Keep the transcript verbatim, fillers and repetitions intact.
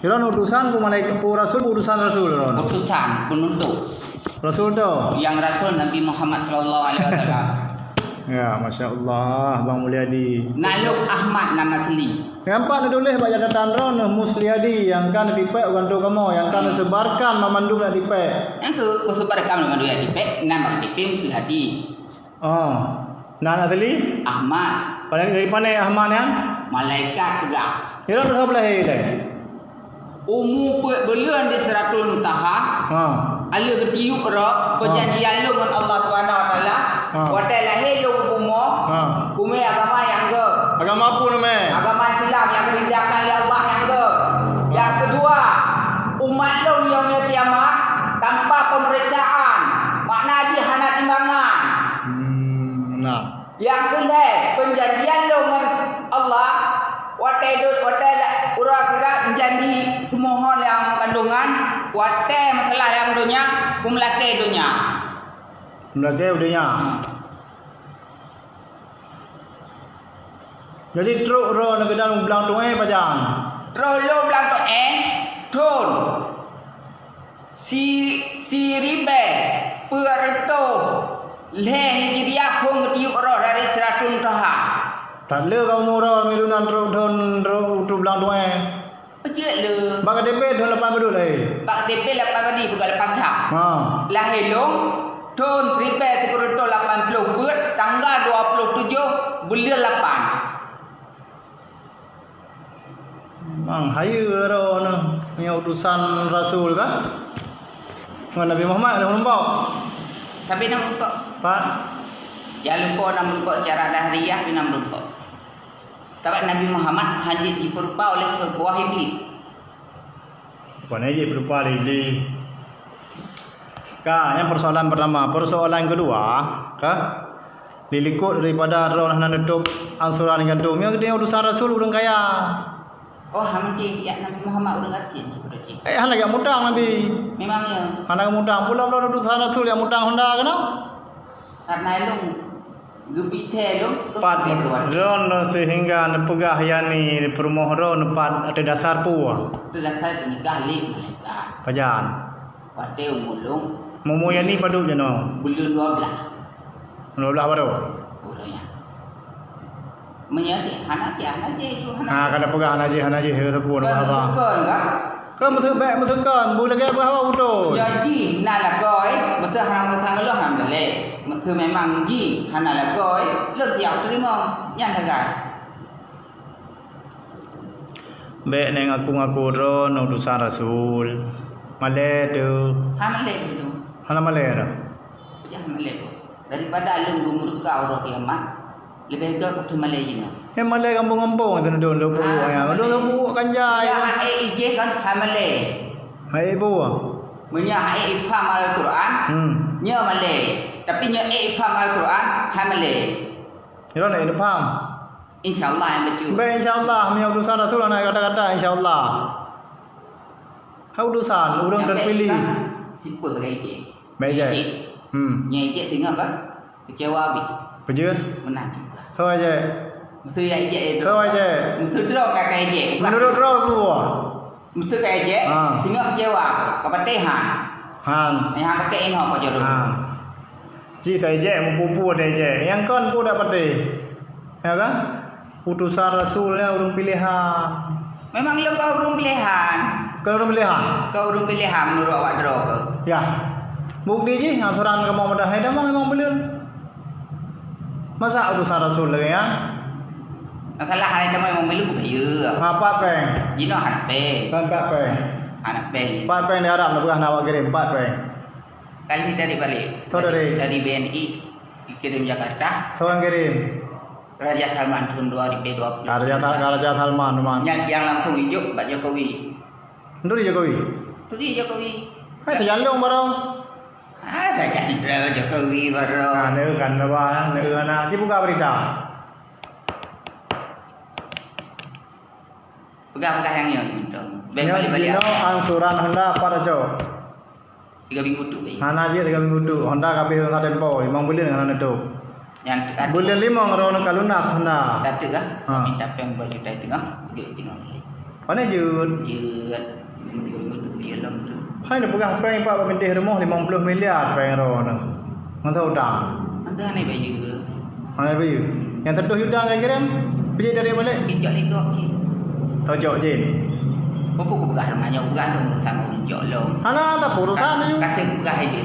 Droeneuh utusan peue malaikat, peue rasul, utusan rasul droeneuh? Utusan, penuntut. Rasul tu? Nyang rasul Nabi Muhammad sallallahu alaihi wasallam. Ya, Masya Allah, Bang Mulyadi. Naluk Ahmad nan asli. Nyang pat neutuléh bak catatan droeneuh Musliadi nyang ka neutipék u kantô kamoe, nyang ka neusebarkan banmandum neutipék. Nyang keuh neusebarkan banmandum neutipék, nan bak K T P Musliadi. Oh, nan asli? Ahmad. Pada dari mana Ahmad nyan? Malaikat peugah. Kira tu saboh lahé lé. Umu peuet buleuen di Sidratul Muntaha. Ha. Aleuh geutiyueb roh, ha, peujanjian lôn ngon Allah Subhanahu Wa Taala. Ha. Watée lahé lôn u bumoe, ha, kumé agama nyang geuh. Agama peue namé? Agama Islam nyang geuhidangkan lé Allah nyang geuh. Nyang keudua, umat lôn nyang yaumil kiamat tanpa pemeriksaan, makna jih hana timbangan. Hmm, nah. Nyang keulhée, peunjanjian lôn ngon Allah, watée dot, watée la-, uroe akhirat janji seumoho nyang kandungan, watée masalah nyang donya, kumeulakée donya. Meulakée donya. Hmm. Jadi trok droeneuh keunan u blang tueng pajan? Trok lôn blang tueng thon. Si-, siribée peuet reutôh lhée Hijriah phon geutiyueb roh dari Sidratul Muntaha. That le kamoe uroe milu nan trok thon, trok u blang tueng. Peucit le. Bak K T P thon lapan padum lahé? Bak K T P lapan padum, bukan lapan thon. Ha. Lahé lôn thon siribée sikureueng reutôh lapan ploh peuet, tanggal dua ploh tujoh buleuen lapan. Memang hayeue droeneuh nyoe utusan rasul kan? Ngon Nabi Muhammad lôn meurumpok. Tapi na meurumpok. Pat? Ya lupa na meurumpok secara dahriah, tapi na meurumpok. Sabab Nabi Muhammad hana jipeurupa oleh sebuah iblis. Bukan aja berupa lili. Ka, nyan persoalan pertama. Persoalan kedua, ka, di likot daripada droeneuh hana neutôb angsuran gandom, nyan geutanyoe utusan rasul ureueng kaya. Oh, hana mungkin, ya, Nabi Muhammad ureueng gasien sibeudôh cit. Eh, hana geumutang Nabi. Memang ya. Hana geumutang. Pula-pula utusan rasul nyang mutang honda keunoe? Karena ilong Geubi thée lom keu Pat kami tuan. Droeneuh sehingga neupeugah, yani, peurumoh droeneuh pat ateueh dasar peue? Ateueh dasar geunikah lé malaikat. Pajan? Watée umur lôn. Umur yani padub jinoe? Buleuen dua blaih. Dua blaih baru? Baru nyan. Meunyoe hana jih, hana jih, hana jih. Ha, ka neupeugah hana jih, hana jih, ka teupeue neupeugah haba. Bukan, kan? Keu meuseuh bék meuseuh kon, bu lagée beuhawa utoe. Nyoe jih na lakoe, meuseuh hana meuseuh ngon lôn hana lé. Meuseuh memang jih hana lakoe, lôn siap teurimong. Nyan sagai. Bék neu ngaku-ngaku droe utusan rasul. Malée teuh. Hana malée teuh. Hana malée teuh. Peue jih hana malée teuh. Daripada lôn geumurka uroe kiamat, leubeh gét keu malée jinoe. Nyan malée gampông-gampông teuh dong, dong peuruek nyan. Dong peuruek kan jai. Nyan hai ijeh kan hai malée. Hai ibu. Meunyoe hai ipham Al-Quran, hmm, nyoe malée. Tapi nyoe ipham Al-Quran, hai malée. Nyoe na ipham. Insya Allah nyang beutôi. Baik, insya Allah. Meunyoe utusan Rasul na kata-kata, insya Allah. Hai utusan, ureueng terpilih. Nyang baik kan, sipeue lagée ijeh. Baik, ijeh. Ijeh. Hmm. Nyang ijeh teungoh kan? Keucewa bit. Peujeuet? Meunan cit peugah. Soe jeh? Meuseu ya ijek ya. Soe jeh? Meuseu droe ka, ka ijek. Menurut droe peue? Meuseu ka ijek, ha, teungoh keucewa, ka patéh han. Han. Nyang patéh inoe ka jodoh. Han. Cit ta ijek, meupupu ta ijek. Nyang kon peue dak patéh. Ya kan? Utusan Rasul nyan ureueng pilehan. Memang lôn ka ureueng pilehan. Ka ureueng pilehan? Ka ureueng pilehan meunurot awak droe keuh. Ya. Bukti jih, angsuran kamoe meudah hai tamong memang buleuen. Masa utusan Rasul lagée nyan? Masalah hai tamong memang buleuen, bayeue. Ha, pat péng. Jinoe hana péng. Kan pat péng. Hana péng. Pat péng di Arab na peugah na awak kirém, pat péng. Kali dari balik. Soe dari? Dari B N I, dikirim Jakarta. Soe nyang kirim? Raja Salman tahun dua ribu dua puluh. Ah, Raja Sal-, Raja Salman, Salman. Nyang, nyang langsung ijok bak Jokowi. Nuri Jokowi? Nuri Jokowi. Hai, sajan dong baru. Ah, sajan dong Jokowi baru. Ah, neu kan, neu kan. Ci buka berita. Peugah-peugah nyang nyoe, Bintang. Beh, nyoe balik-balik. Jinoe angsuran Honda pat aco? Tiga minggu tu, Beh. Hana jeuet tiga minggu tu. Honda ka abéh rhot tempo, limong buleuen hana neutôp. Nyang teuka tu. Buleuen limong droeneuh ka lunas Honda. Ka teuka? Ha. Minta péng dua juta tengah, duek tengah. Pane jeuet? Jeuet. Minggu-minggu tu beli lom tu. Hai neupeugah péng Pak bak bintéh rumoh limong ploh miliar péng droeneuh. Ngon soe utang? Ada ni bayu. Hai bayu. Nyang seratus juta ka kirém, pijak dari balik. Ijak lego cit. Tojok jin. Apa aku peugah rumah nyoe, peugah tu tanggung jawab lom. Hana ada urusan ni. Kasih peugah aja.